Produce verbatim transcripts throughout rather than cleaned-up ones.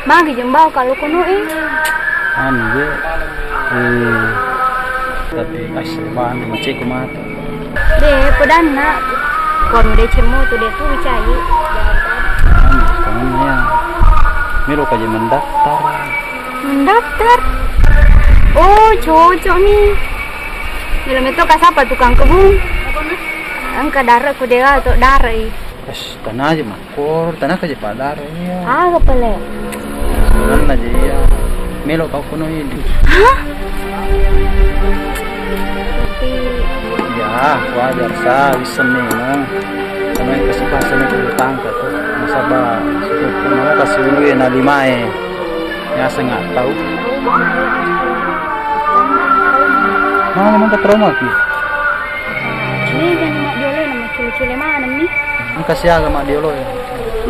Magi jembau kalau kono e. Anu je. Eh, tapi asli bang, macam ku mata. De, pedanna. Kono de cemmu tu de tu cai. Anu, kangen ya. Melo kaji mendaftar. Mendaftar? Oh, cocok nih. Melo meto ka sapa tukang kebun. Engka dare ku dewa to dare. Pas tanah aja mah. Kor, tanah kerja padar, iya. Aga pale? Sebenarnya aja, iya. Melo kau kono ini. Hah? Ya, wajar sa, bisa memang. Karena yang kasih pasang itu tangka tuh. Nasaba, sudah pernah kasih dulu ya, nalimae. Ya, saya nggak tahu. Mana, mana trauma ki? Ini kan mak jolo nama cule-cule mana nih? Engka siaga mak diolo ya?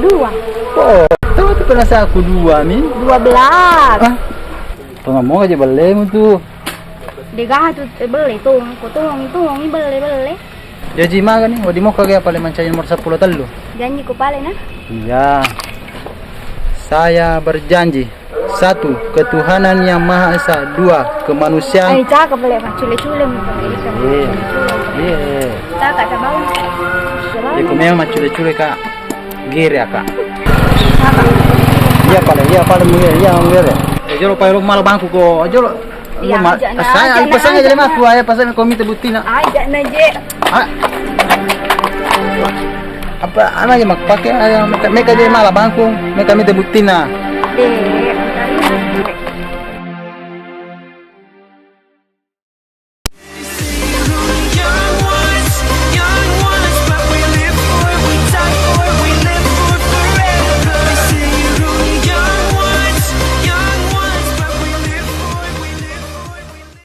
Dua. Oh, tahu tu pernah saya aku dua mi. Dua belas. Ah, tengah mau aja belemu tu. Dega tu, eh, belle tu, ko tuang tuang belle belle. Jaji maga ni, wadi moka gaya paling mancai nomor sepuluh tellu. Janji ku pale na. Iya. Saya berjanji. Satu, ketuhanan yang Maha Esa. Dua, kemanusiaan. Eh, cakep le, Pak. Cule-cule mi, Pak. Iya. Iya. Cakep, Pak. Iya, ku memang cule-cule, Kak. Gere, Kak. Cakep. Iya, paling, iya, paling gere, iya, gere. Eh, jolo, Pak, lo malah bangku ko. Jolo. Iya, lo ma-, aja na, saya, aja na, pasang aja, aja na. Aku, ayo, pasang komite buttina. Aja na, je. Ah. Apa, anu aja mak pakai, ayo, meka, meka je malah bangkung, meka mita buttina. De,